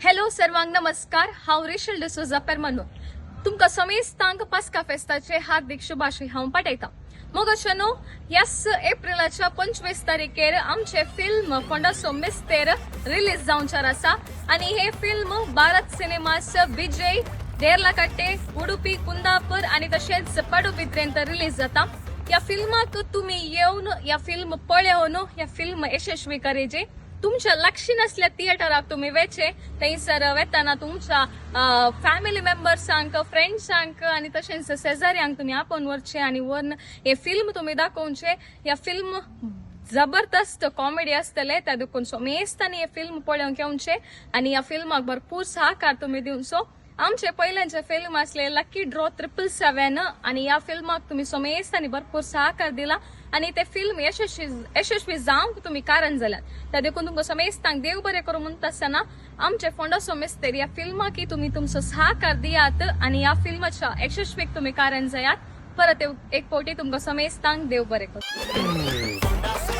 Hello सर्वांक नमस्कार. हांव racial D'Souza पेरमानू. तुमकां समेस्तांक पास्का फेस्ताचे हार्दिक शुभाशय हांव पाठयता. मोगाचे न्हू, ह्याच एप्रिलाच्या 25 तारखेर आमचे फिल्म फोंडाचो मिस्तेर रिलीज जावचार आसा आनी हे फिल्म भारत सिनेमास विजय, देर्लाकाटे, उडुपी, कुंदापूर आनी तशेंच पडुबिद्रेंत रिलीज जाता. ह्या फिल्माक तुमी येवन ह्या फिल्म पळोवन ह्या फिल्म यशस्वी करेजे. तुमच्या लागशी नासल्या थिएटराक तुमी वेचे. थंयसर वेताना तुमच्या फॅमिली मेंबर्सांक, फ्रेंड्सांक आनी तशेंच शेजाऱ्यांक तुमी आपोवन व्हरचे आनी व्हरून हे फिल्म तुमी दाखोवचे. ह्या फिल्म जबरदस्त कॉमेडी आसतले. त्या देखून समेस्तांनी हे फिल्म पळोवंक येवचे आनी ह्या फिल्माक भरपूर सहकार तुमी दिवचो. आमचे पयल्याचे फिल्म आसले लकी ड्रॉ 777 आनी ह्या फिल्माक तुमी समेस्तांनी भरपूर सहकार दिला आनी ते फिल्म यशस्वी यशस्वी जावंक तुमी कारण जाल्यात. त्या देखून तुमकां समेस्तांक देव बरें करूं म्हणटा आसतना आमचे फोंडाचो मिस्तेर ह्या फिल्माकी तुमी तुमचो सहकार दियात आनी ह्या फिल्माच्या यशस्वीक तुमी कारण जायात. परत एक फावटी तुमकां समेस्तांक देव बरें करूं.